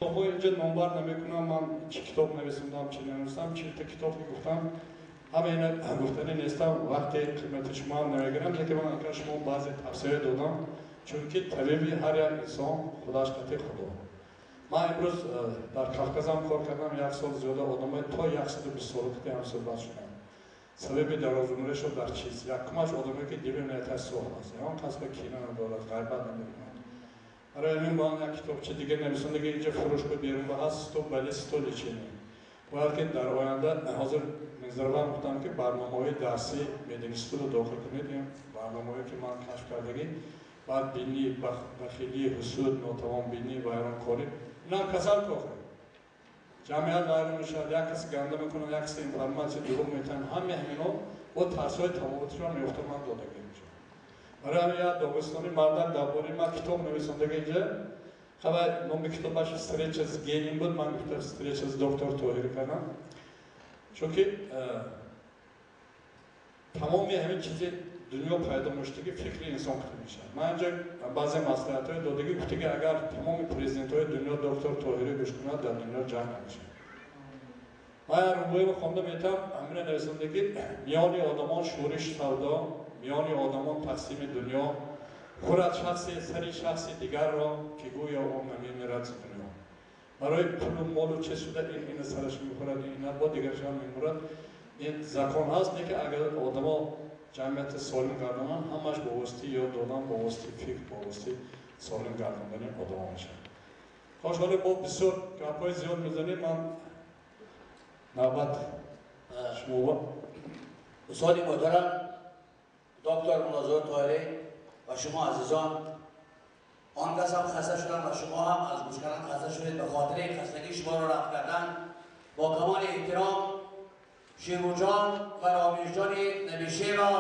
Китобҳо инҷа номбар намекунам, ман чӣ китоб нависондам, чӣ нанависам, 40 та китоб ки гуфтам, ҳама ина гуфтанӣ нестам, вақте хидмати шумо ҳам намегирам, лекин ман акар шумо баъзе тавсия додам, чунки табиби ҳар як инсон худаш қати Худо. Ман имрӯз дар Кавказам кор кардам, як сол зиёда, одамои то 120 сола ки ҳам суҳбат шудам. Сабаби дарозумришо дар чиз? Якумаш, одаме ки дили нияташ соф аст, ягон кас ба кина надорад, ғайбат намекунад. Барои ҳамин ман як китобча дигар нависондаги, инҷа фурӯш ба берун ба ҳаст, "Сто болезней, сто лечений". Бояд ки дар оянда, ҳозир Минзарван гуфтам, ки барномаҳои дарсии мединститутро дохил кунед. Ин барномаҳое ки ман кашф кардагӣ, бадбинӣ, бахилӣ, ҳусуд, нотавонбинӣ, вайронкорӣ, инам касал кохе ҷамъият вайрон мешавад, як каси ганда мекунад, як каси информатсия дурӯғ метаҳад, ҳаме ҳамино бо тарсҳои табобатиро меёфта ман додагӣ мешавад. Барои ҳамин як доғистони мардак дар бораи ман китоб нависондаги инҷа. Хабар, номи китобаш «Встреча с гением» буд, ман гуфта «Встреча с доктор Тоҳир» кардам, чунки тамоми ҳамин чизи дунё пайдо мешудаги фикри инсон кута мешавад. Ман инҷа баъзе маслиҳатҳои додагӣ, гуфтаги, агар тамоми президентҳои дунё доктор Тоҳирӣ гӯш кунад, дар дунё ҷанг намешавад. Ман як рубоиро хонда метавам, ҳамина нависондаги: миёни одамон шӯриш, савдо, миёни одамон тақсими дунё, хӯрад шахсе сари шахси дигарро, ки гӯё ӯ намемирад зи дунё. Барои пулу молу чиз шуда ин ина сараш мехӯрад, ин ина бо дигаршам мемурад. Ин закон ҳаст, не ки агар одамо ҷамъияти солим гардонанд, ҳамаш бо воситаи ёд додан, бо воситаи фикр, бо воситаи солим гардондани одамо мешавад. Хош, ҳоле бо бисёр гапҳои зиёд мезанем, ман навбат шумо. Устоди муҳтарам доктор Муллозода Тоҳирӣ ва шумо азизон, он кас ҳам хаста шудам ва шумо ҳам аз гӯш кардан хаста шудед. Ба хотири хастагии шуморо рафъ кардан, бо камоли эҳтиром Шерӯҷон ва Ромишҷони Набишеро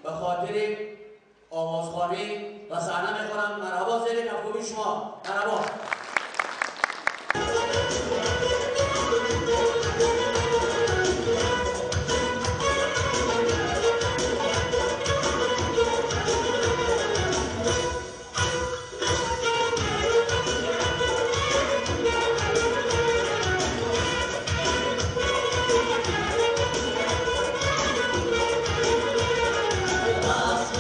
ба хотири овозхонӣ ба саҳна мехонам. Марҳабо, зери кафкӯбии шумо, марҳабо. Mast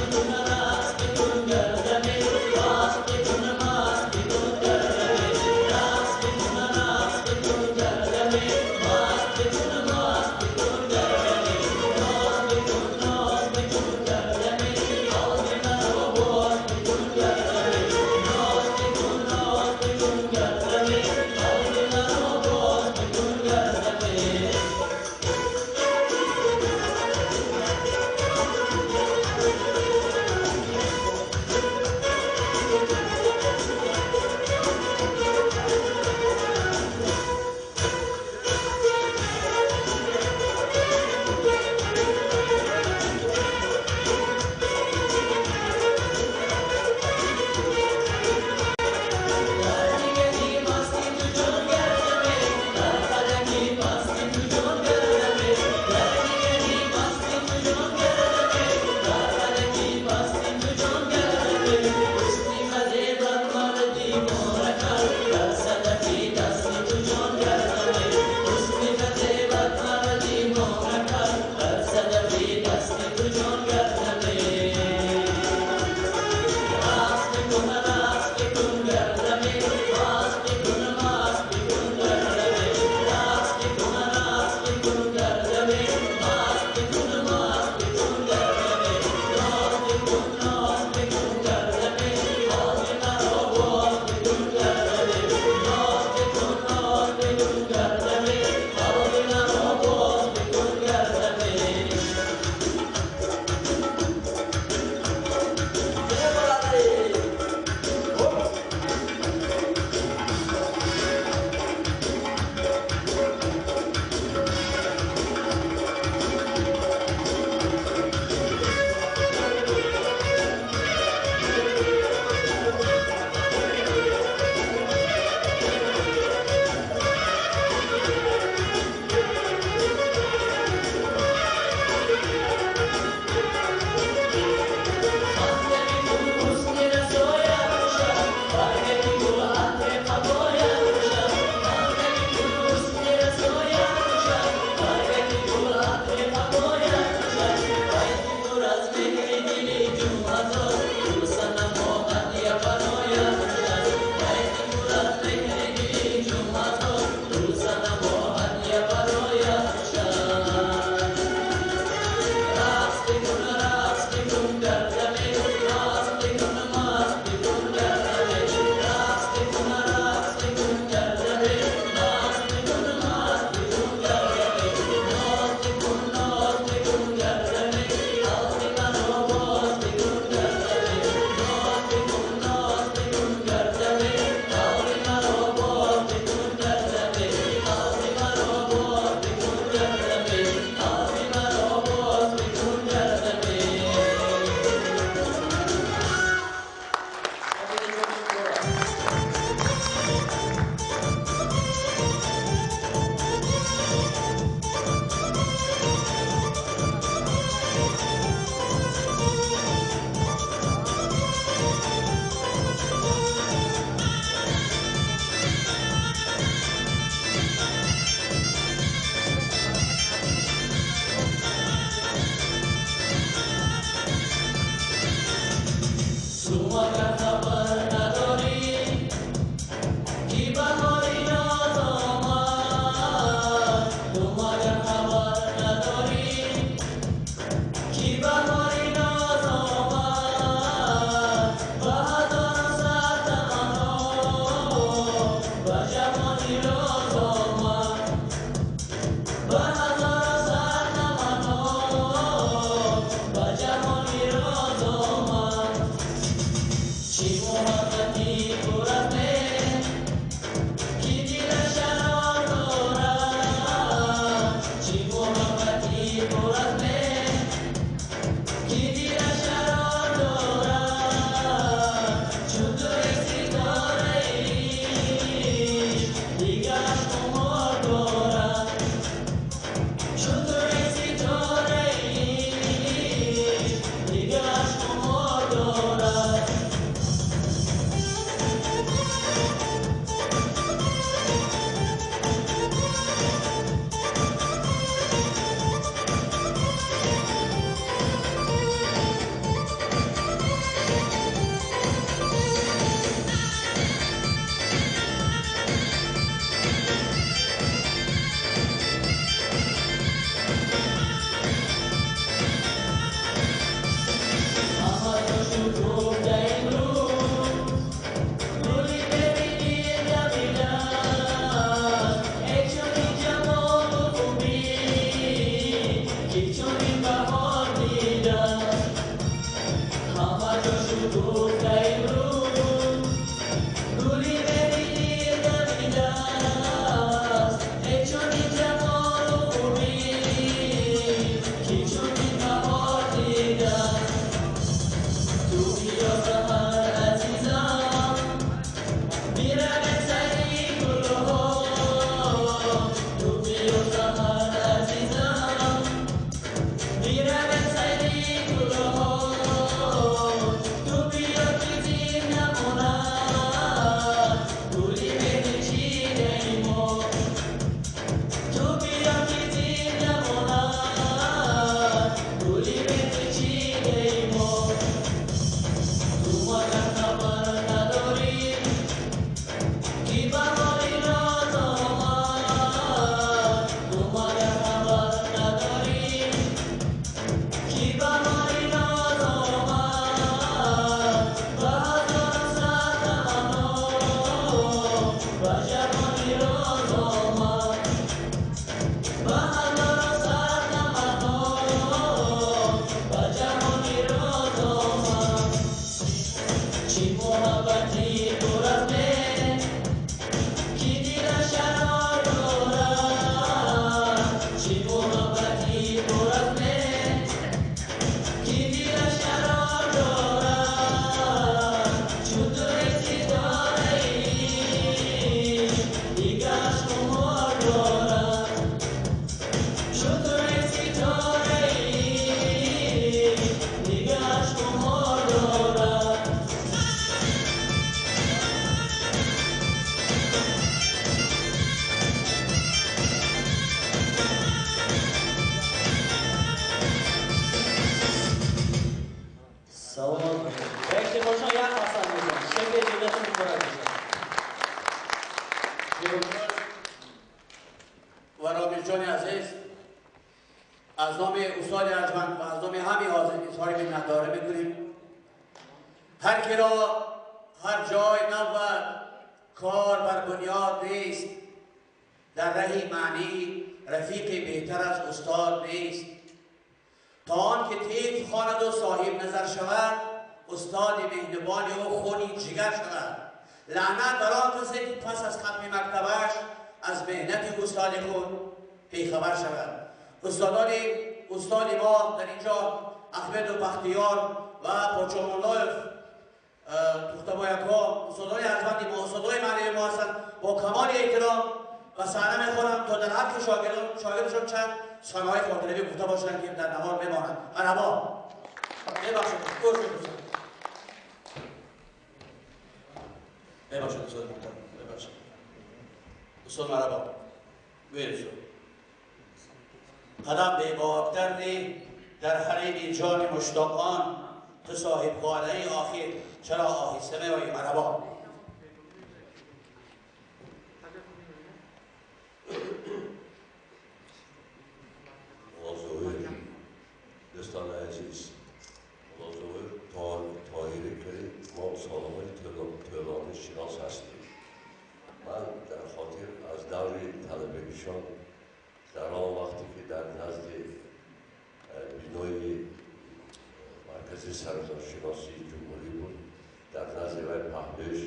از نام استاد ارجمند و از نام همین حاضر اظهار منتداری میکنیم. هر که را هر جای نبود کار بر بنیاد نیست، در ره معنی رفیق بهتر از استاد نیست. تا آن که طیف خواند و صاحب نظر شود، استاد مهربان او خونی جگر شود. لعنت بر آن کسی که پس از ختم مکتبش از مهنت استاد خود بیخبر شود. استاد ما در اینجا احمد و بختیار و پاچامولایف توختبایک‌ها استادای ارجمند ما، استادای معنوی ما هستند. با کمال احترام و صحنه میخورم تا در حق شاگردشان چند سخنهای خاطروی گفته باشند که در نهار میمانند. مرحبا. ببخشید ببخشید استاد محترم، ببخشید استاد مرحبا. ویرسو قدم به باکتر نی در حریم جان مشتاقان، تو صاحب خانه آخر چرا آهسته میآیی؟ مرحبا. دوستان عزیز، طاهری که ما سالهای طولانی شناس هستیم. من در خاطر Эшон дар он вақте ки дар назди бинои маркази саратоншиносии ҷумҳурӣ буд, дар назди вай паҳлӯш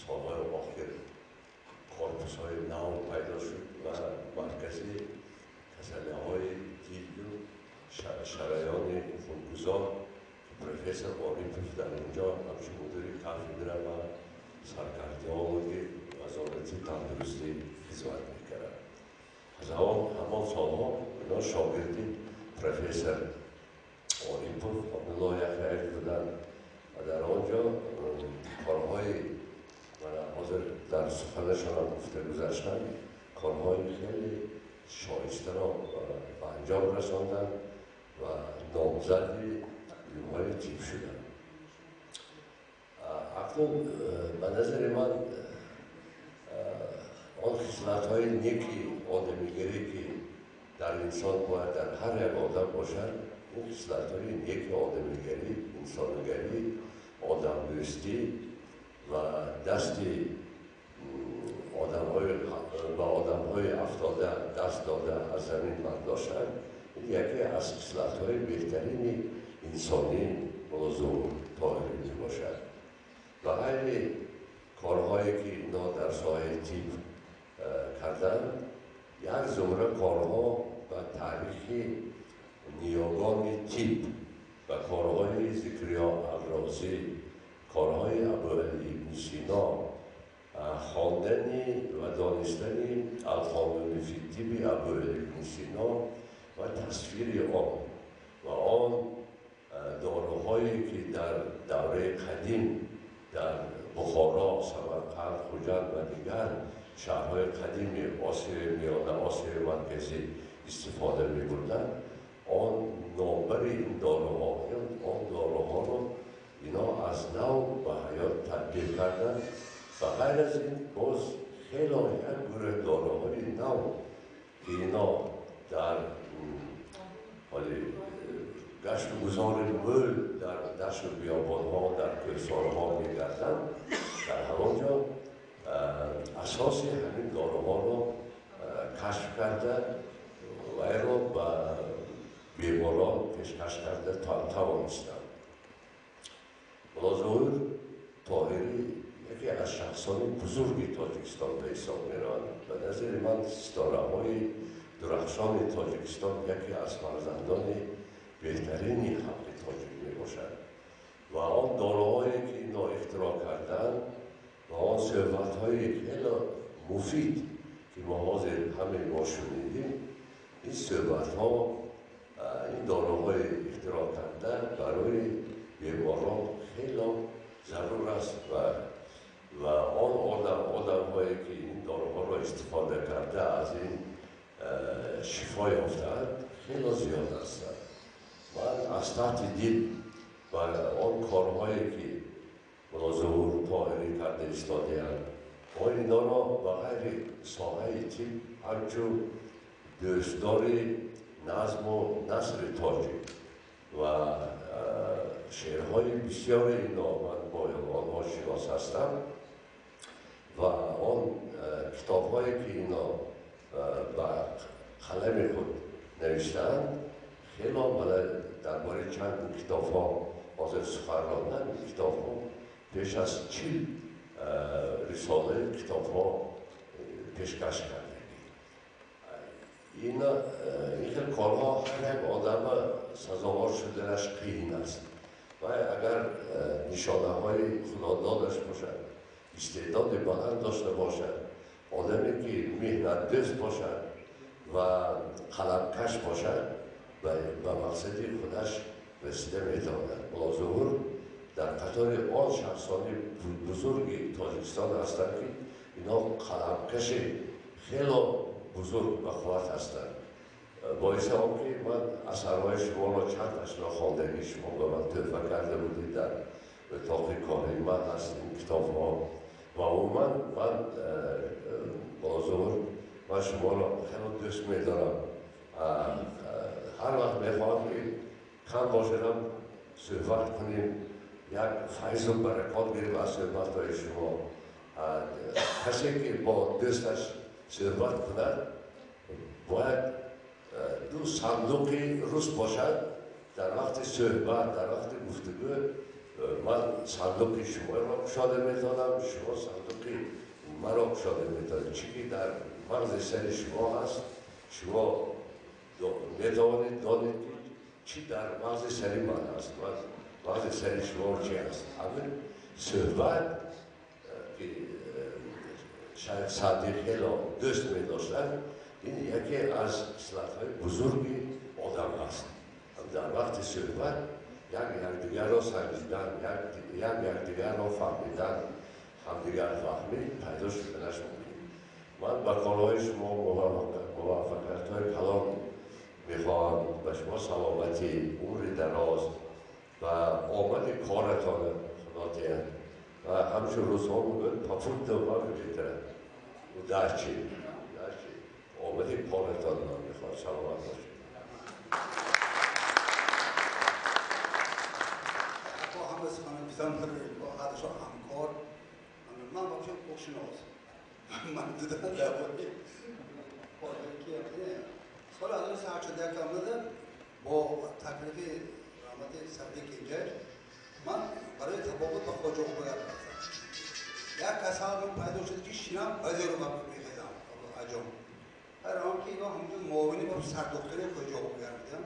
солҳои охир корпусҳои нав пайдо шуд ва маркази касалиҳои дилу шараёни хунгузор, ки профессор Орипов дар онҷо ҳамчун мудири кафедра ва саркардиологи вазорати тандурустӣ хизмат мекард. Аз ҳамон солҳо ино шогирди профессор Орипов Абдулло Яҳяев буданд ва дар он ҷо корҳои ҳозир дар суханашонам гуфта гузаштанд, корҳои хеле шоистаро ба анҷом расонданд ва номзади илмҳои тиб шуданд. Акнун ба назари ман он хислатҳои неки одамигарӣ, ки дар инсон бояд дар ҳар як одам бошад, ин хислатҳои неки одамигарӣ, инсонгарӣ, одамдӯстӣ ва дасти ба одамҳои афтода даст дода аз замин бардоштан, ин яке аз хислатҳои беҳтарини инсонӣ Муллозуҳур Тоҳирӣ мебошад. Ба ғайри корҳое ки инҳо дар соҳаи тиб карданд, як зумра корҳо ба таърихи ниёгони тиб, ба корҳои Зикриё Аррозӣ, корҳои Абуалӣ ибни Сино, хондани ва донистани Алқонуни фи тибби Абуалӣ ибни Сино ва тасвири он ва он доруҳое ки дар давраи қадим дар Бухоро, Самарқанд, Хуҷанд ва дигар шаҳрҳои қадими Осиёи Миёна, Осиёи Марказӣ истифода мебурданд, он номбари ин доруҳо, он доруҳоро ино аз нав ба ҳаёт табдил карданд. Ба ғайр аз ин боз хело як гурӯҳ доруҳои нав, ки ино дар ҳоли гашту гузори мӯл дар дашту биёбонҳо, дар кӯҳсорҳо мегарданд, дар ҳамон ҷо асоси ҳамин доруҳоро кашф карда, вайро ба беморон пешкаш карда тавонистанд. Муллозуҳур Тоҳирӣ яке аз шахсони бузурги Тоҷикистон ба ҳисоб мераванд. Ба назари ман ситораҳои дурахшони Тоҷикистон яке аз фарзандони беҳтарини халқи тоҷик мебошад ва он доруҳое ки инҳо ихтироъ карданд ва он суҳбатҳои хеле муфид, ки мо ҳозир ҳамаи мо шунидем, ин суҳбатҳо, ин доруҳои ихтироъ карда барои беморон хеле зарур аст ва он одамҳое ки ин доруҳоро истифода карда аз ин шифо ёфтаанд, хеле зиёд ҳастанд. Ман аз таҳти дил ба он корҳое ки Муллозуҳур Тоҳирӣ карда истодаанд, мо инҳоро ба ғайри соҳаи тиб ҳамчун дӯстдори назму насри тоҷик ва шеърҳои бисёри инҳо ман бо онҳо шинос ҳастам ва он китобҳое ки инҳо ба қалами худ навиштаанд, хело дар бораи чанд китобҳо ҳозир сухан рондам. Ин китобҳо беш аз 40 рисолаи китобҳо пешкаш кардагӣ. Ин хел корҳо ҳар як одама сазовор шуданаш қиин аст ва агар нишонаҳои худододаш бошад, истеъдоди баланд дошта бошад, одаме ки меҳнатдӯст бошад ва қаламкаш бошад, ба мақсади худаш расида метавонад. Муллозуҳур дар қатори он шахсони бузурги Тоҷикистон ҳастанд, ки инҳо қаламкаши хело бузург ба қувват ҳастанд. Боиси он ки ман асарҳои шуморо чандташро хондагӣ шумо ба ман тӯҳфа карда будед, дар отоқи кори ман ҳаст ин китобҳо ва умуман ман Муллозуҳур, ман шуморо хело дӯст медорам. Ҳар вақт мехоҳам ки кам бошадам суҳбат кунем, як файзу баракот гирем аз суҳбатҳои шумо. Касе ки бо дӯсташ суҳбат кунад, бояд ду сандуқи рус бошад. Дар вақти суҳбат, дар вақти гуфтугӯ ман сандуқи шуморо кушода метавонам, шумо сандуқи маро кушода метавонед. Чӣ ки дар мағзи сари шумо ҳаст, шумо метавонед донед ки чӣ дар мағзи сари ман ҳаст, мағзи сари шумо чӣ ҳаст. Ҳамин суҳбат ки шайх Саъдӣ хело дӯст медоштанд, ин яке аз хислатҳои бузурги одам аст. Дар вақти суҳбат як якдигарро санҷидан, як якдигарро фаҳмидан, ҳамдигарфаҳмӣ пайдо шуданаш мумкин. Ман ба корҳои шумо муваффақиятҳои калон мехоҳам, ба шумо саломатӣ, умри дароз ва омади коратон худо диҳад. Ва ҳамчун рӯзҳо мегӯяд попутного ветра. Удачи, удачи, омади коратон ман мехоҳам, саломат бошед. ҳамкор ман вообще ҳуқуқшинос, ман дидам дар бораи соли 1981 омада бо таклифи раҳмати Сабри Кенҷаев ман барои табобат ба Хоҷа Ғубояр рафтам. Як касал пайдо шуд ки шинам ба зеру мехезам аҷом. Ҳайрон ки ино ҳамҷо муовини ба сардохтари Хоҷа Ғубояр будам.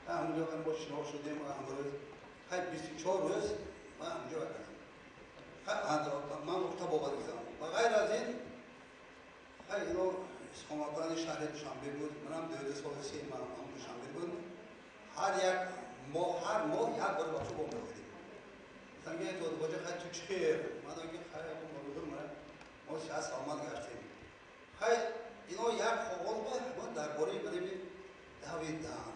Ҳамҷо мо шинос шудем, ҳамрӯз хай 24 рӯз ман ҳамҷо кардам. Ман табобат гирифтам. Ба ғайр аз ин хай ино истиқоматкунандаи шаҳри Душанбе буд, манам 12 соли се ман ҳам Душанбе буд. Ҳар як моҳ, ҳар моҳ як бор бача бо меомадем. Гуфтам ки додбоҷа хай ту чӣ хел? Ман ки хай ман мо сиҳат саломат гаштем. Хай ино як қоғоз буд, мо дар бораи манами давидан,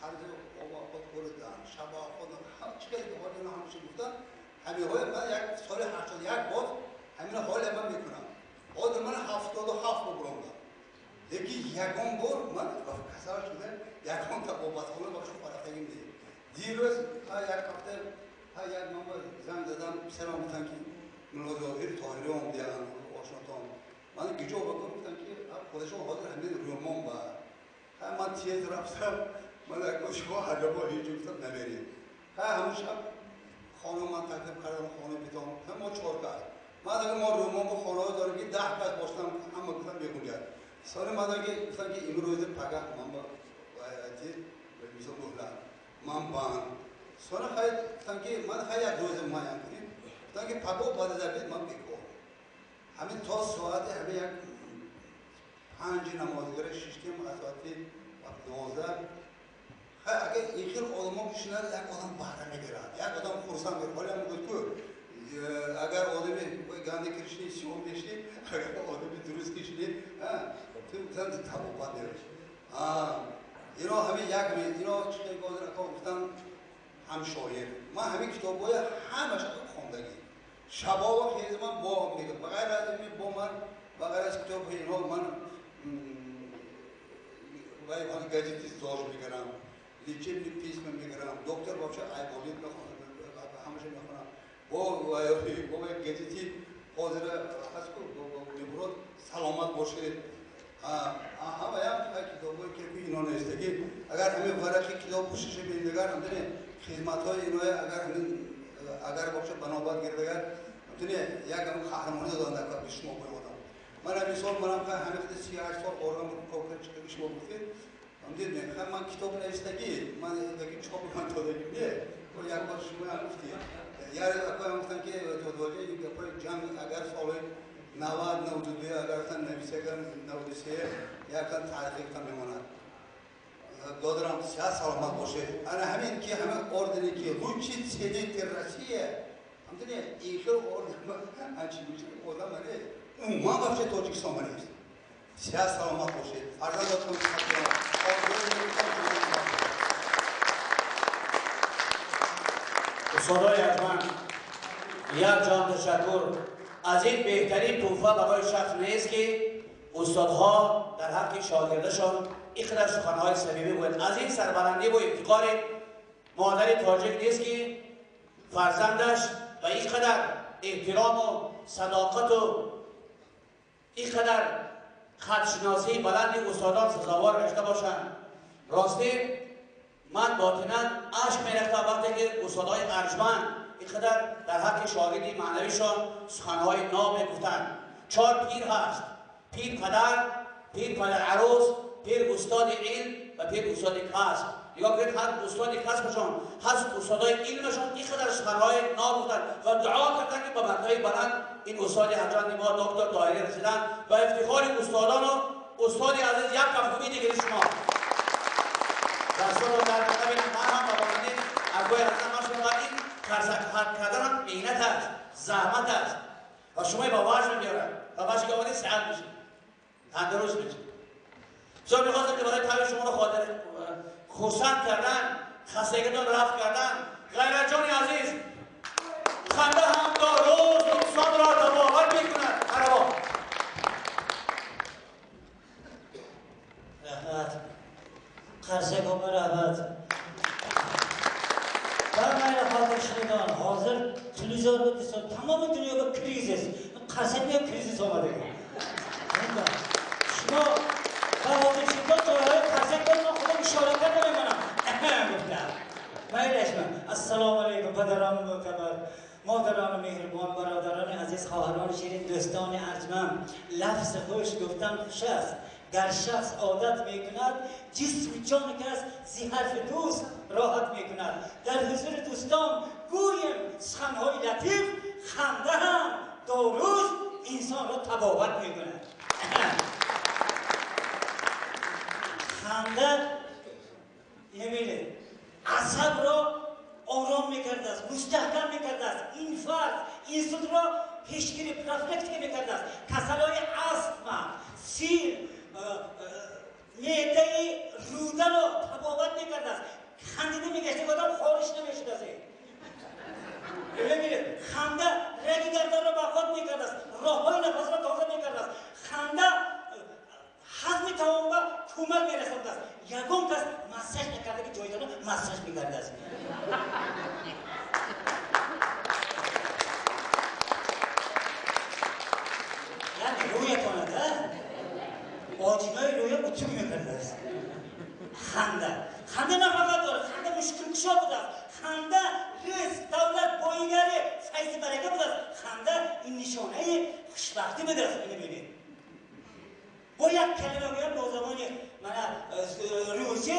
тарзи об хӯрдан, шаба хӯрдан, чӣ хел ки ҳоли ино ҳамаша гуфтан, ҳаминҳои ман як соли 81 боз ҳамин ҳоле ман мекунам. Ҳозир ман 77 буброндам. Лекин ягон бор ман касал шуда, ягон табобатхона бошо рафтагим не. Дирӯз як ҳафта як ман занг задам, писарам гуфтан ки Муллозоҳир Тоҳирӣ омадиян ошнотон. Ман гиҷо ба гуфтан ки худашон ҳозир ҳамин рӯмон ба. Ман тез рафтам, ман шумо ҳар бор ҳеҷ гуфтам намеред. Ҳамун шаб хонум ман таклиф кардам, хона битом, мо чор кас. Ман агар мо рӯмон бо хонаҳо дорем ки 10 кас бошам, ҳама гуфтам мегунҷад. Соли ман агар гуфтам ки имрӯз пагах ман ба мисол муҳлат, ман банд. Соли хай гуфтам ки ман хай як рӯз муайян кунем. Гуфтам ки пагоҳ баъд аз обед ман бекор. Ҳамин то соати ҳамин як 5 намозгара шиштем аз соати 12. Хай агар ин хел одамо бишинад, як одам баҳра мегирад, як одам хурсанд мегирад. Ҳоле ҳам мегӯяд ку агар одами ганди кишни сиёҳ мешни, агар одами дуруст кишни, ту гуфтан табобат мераш. Ино ҳамин як ино чӣ хел ҳозир ако гуфтан ҳам шоир. Ман ҳамин китобҳоя ҳамаша хондагӣ. Шабова хез ман бо мегӯям. Ба ғайр аз ин бо ман, ба ғайр аз китобҳои ино ман газети ЗОЖ мегирам, лечебный письма мегирам, доктор вообще Айболит мехонам, ҳамаша мехонам. Бо газети ҳозира ҳаст ку мебурод саломат бошед. Ҳамаям китобҳое ки ино навиштагӣ, агар ҳамин варақи китоб пӯшиша бинед, агар ҳамдине хизматҳои иноя агар ҳамин агар бошад ба навбат гирд, агар ҳамдине як ҳамин қаҳрамонӣ доданд дар шумо бо одам. Ман ҳамин сол манам ҳамин 38 сол орам кор кард, шумо гуфтед. Ҳамдид ман китоб навиштагӣ, ман даги чопи ман додагим не. Як бор шумо ҳам гуфтед. Яр акоям гуфтам ки додвоҷа ин гапҳои ҷанг агар соли 90 92 агар гуфтан нависагар 93 якан таърихи гуфтан мемонад. Додарам сиҳат саломат бошед. Ана ҳамин ки ҳама ордене ки лучший целитель Россия, ҳамдине ин хел орден анчи одам нест. Умуман вообще Тоҷикистон нест. Сиҳат саломат бошед. Фарзандотон устодои арҷманд, як ҷон ташаккур. Аз ин беҳтарин тӯҳфа барои шахс нест ки устодҳо дар ҳаққи шогирдашон ин қадар суханҳои самимӣ гӯянд. Аз ин сарбаландӣ ва ифтихори модари тоҷик нест ки фарзандаш ба ин қадар эҳтирому садоқату ин қадар خطشناسی بلند استادان سزاوار گشته باشند. راستی من باطنا اشک می‌ریختم وقتی که استادای ارجمند اینقدر در حق شاگردی معنویشان سخنهای ناب می‌گفتند. 4 پیر هست: پیر پدر، پیر پدر عروس، پیر استاد علم و پیر استاد کسب. نگاه کنید هر استاد کسبشان، هر استادای علمشان اینقدر سخنهای ناب گفتند و دعا کردند که به مرتبه بلند این استاد ارجمند ما دکتر طاهری رسیدن و افتخار استادان و استاد عزیز یک کفکوبی دیگه شما دستان رو در ببینید. من هم به مانند اگوی عزیزم من شما این کرسک کردن هم محنت است، زحمت است و شما با وجه میارن و وجه که آمدید صحت میشید، تندرست میشید. بسیار میخواستم که برای طبع شما رو خاطر خرسند کردن، خستگیتون رفع کردن. غیرت جان عزیز، خنده هم تا روز انسان را تباهت میکند. مرحبا. رحمت قرصک رحمت. Barmayla xatirshinidan hozir televizor tamom dunyoga krizis, qarsakda ham krizis olmadi. Shuni xavotirshinidan joylari qarsakdan xudo ishora qildi mana. Gupta. Maylashman. Assalomu alaykum padaron mo'tabar, modarон меҳрибон, бародарони азиз, хоҳарони ширин, дӯстони арҷманд. Лафзи хуш гуфтан хуш аст. Гар шахс одат мекунад, ҷисми ҷон кас зи ҳарфи дӯст роҳат мекунад. Дар ҳузури дӯстон гӯем суханҳои латиф, ханда ҳам доруст инсонро табобат мекунад. Ханда намедонед асабро ором мекардааст, мустаҳкам мекардааст, инфаркт, инсултро пешгирӣ, профилактика мекардааст. Касалҳои астма, сил, меъдаи рӯдаро табобат мекардааст. Хандида мегашта одам хориш намешудааст. Мебинед, ханда раги гарданро бақват мекардааст, роҳҳои нафасро тоза мекардааст. Ханда ҳазми таомба кӯмак мерасондааст. Ягон кас массаж накарда ки ҷойдона массаж мекардааст. Яъне рӯятонада оҷинои рӯя утуг мекардааст. Ханда. Ханда нафақат дорад, ханда мушкилкушо будааст. Ханда ризқ, давлат, боигарӣ, файзи барака будааст. Ханда ин нишонаи хушбахтӣ будааст. Ино бинед. Бо як калима гӯям бо забони мана русӣ: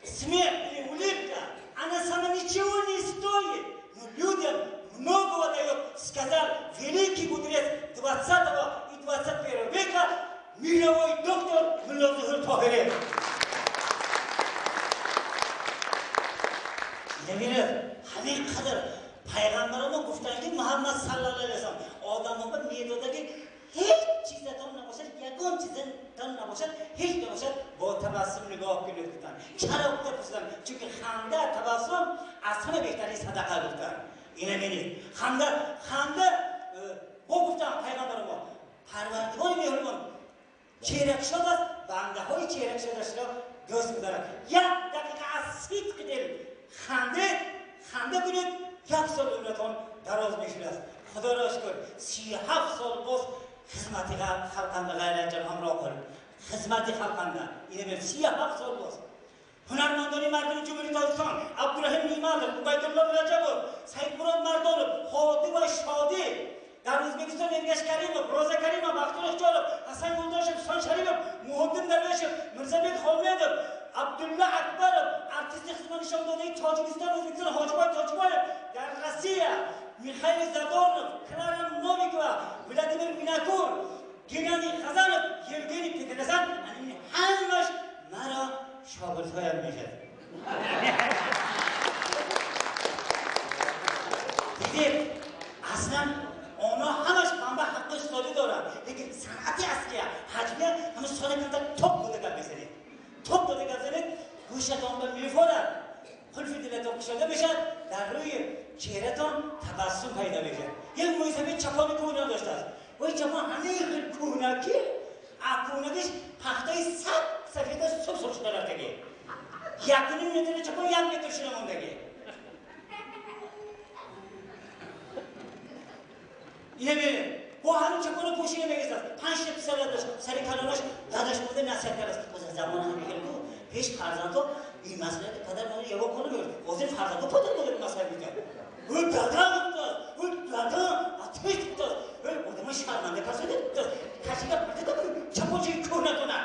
смех или улыбка, она сама ничего не стоит, но людям многого дает, сказал великий мудрец 20 и 21 века, мировой доктор Муллозуҳур Тоҳирӣ. Намедонед, ҳамин қадар пайғамбаромо гуфтанд ки Муҳаммад саллаллоҳу алайҳи васаллам одамҳо медода ки ҳеҷ чизатон набошад, ягон чизатон набошад, ҳеҷ набошад, бо табассум нигоҳ кунед гуфтанд. Чаро гуфта пурсиданд? Чунки ханда, табассум аз ҳама беҳтарин садақа гуфтанд. Ина бинед, ханда, ханда бо гуфтанд пайғамбаромо, Парвардигори меҳрубон чеҳракушод аст, бандаҳои чеҳракушодашро дӯст медорад. Як дақиқа аз сидқи дил хандед, ханда кунед, як сол умратон дароз мешудааст. Худоро шукр, 37 сол боз хизмати халқанда ғайратҷон ҳамроҳ кун. Хизмати халқанда. Ина бир 37 сол боз. Ҳунармандони мардуми Ҷумҳурии Тоҷикистон Абдураҳим Неъматов, Убайдулло Раҷабов, Саидмурод Мардонов, Ҳодӣ ва Шодӣ, дар Ӯзбекистон Эргаш Каримов, Роза Каримова, Бахтиёр Ихтиёров, Ҳасан Юлдошев, Ҳусон Шарипов, Муҳиддин Дарвешев, Мирзабек Холмедов, Абдулла Акбаров, артисти хизматнишондодаи Тоҷикистон, Ӯзбекистон Ҳоҷибой Тоҷибоев, дар Россия Михаил Задорнов, Клара Новикова, Владимир Винокур, Геннадий Хазанов, Евгений Петросян, ҳамаш маро шогирдҳоям мешавад. Дидед, аслан онҳо ҳамаш манба ҳаққи устодӣ доранд, лекин санъати аслия, ҳаҷмия ҳама сода камтар топ дода гап мезанед. Топ дода гап занед, гӯшатон ба мефорад, қулфи дилатон кушода мешавад, дар рӯи чеҳратон табассум пайдо мешавад. Як мӯйсафед чапони кӯҳна доштааст. Вой чапон ҳамин хел кӯҳна ки аз кӯҳнагиш пахтаи сад сафедаш сурх сурх шуда рафтагӣ. 1.5 метр чапон 1 метр шуда мондагӣ. Ина бинед, Бо ҳамин чапона пӯшида мегизад. 5 та писар дошт, сари калонаш дадаш буда насиҳат кардааст. Ҳозир замона ҳамин хел ку, пеш фарзандҳо ин маслиҳати падар модар ягон кор намекард. Ҳозир фарзандҳо падар модар маслиҳат медиҳанд. Ӯ дада гуфтааст, ӯ дада атиш гуфтааст, ӯ одама шарманда касода гуфтааст. Кашида партояд, чапончаи кӯҳнатона.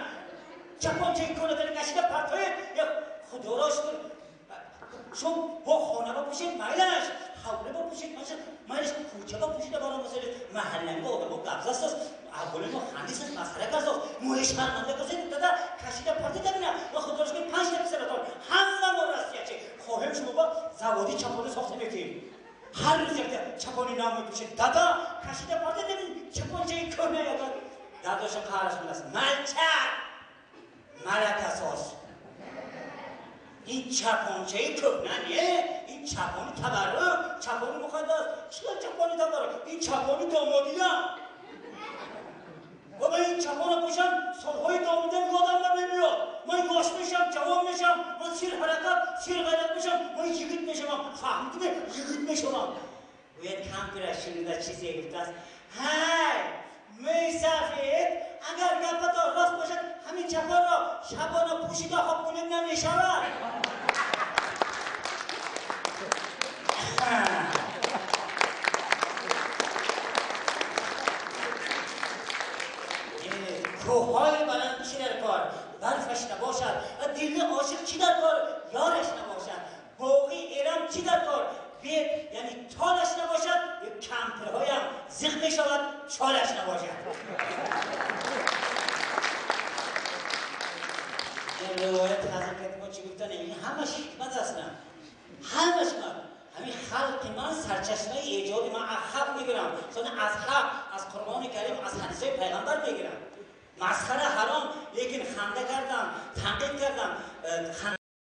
Чапончаи кӯҳнатона кашида партояд. Худоро шукр, шумо бо хона бапӯшед, майлаш, ҳавле бапӯшед, майлаш, кӯча бапӯшида баромасалед, маҳалланга одамо гап застааст, аҳволи мо хандисаст, масхара кардааст, мои шарманда касед, дада кашида партояд ина. Ва худоро шукр, 5 та писаратон ҳама мо растиячи. Хоҳем шумо ба заводи чапони сохта метиҳем. Ҳар рӯз якта чапони нав мепӯшед. Дада кашида партояд ин чапончаи кӯҳна ёдад. Дадаша қаҳраш меаст. Малчак! Малакасоз. Ин чапончаи кӯҳна не, ин чапони табаррук, чапони муқаддас. Чӣ чапони табаррук? Ин чапони домодия. Ва ман ин чапона пӯшам, солҳои домодиям ёдам намемеёд. Ман ёш мешам, ҷавон мешам, ман сир ҳаракат, сир ғайрат мешам, ман йигит мешавам. Фаҳмидиме? Йигит мешавам. Гӯяд кампираш шунида чизе гуфтааст. Ҳай, мӯйсафед, агар гапатон рост бошад, ҳамин чапонро шабона пӯшида хоб кунед намешавад. Кӯҳҳои баланд чӣ дар кор, барфаш набошад, ва дили ошиқ чӣ дар кор, ёраш набошад. Боғи Эрам чӣ дар кор, бе яъне толаш набошад, кампирҳоям зиқ мешавад, чолаш набошад. Ин ривоят ҳазрати мо чӣ гуфтан? Ин ҳамаш ҳикмат аст, на ҳамаш ҳикмат. ҳамин халқи ман сарчашмаи эҷоди ман аз халқ мегирам, аз ҳақ, аз Қуръони Карим, аз ҳадисҳои пайғамбар мегирам. Масхара ҳаром, лекин ханда кардам, танқид кардам.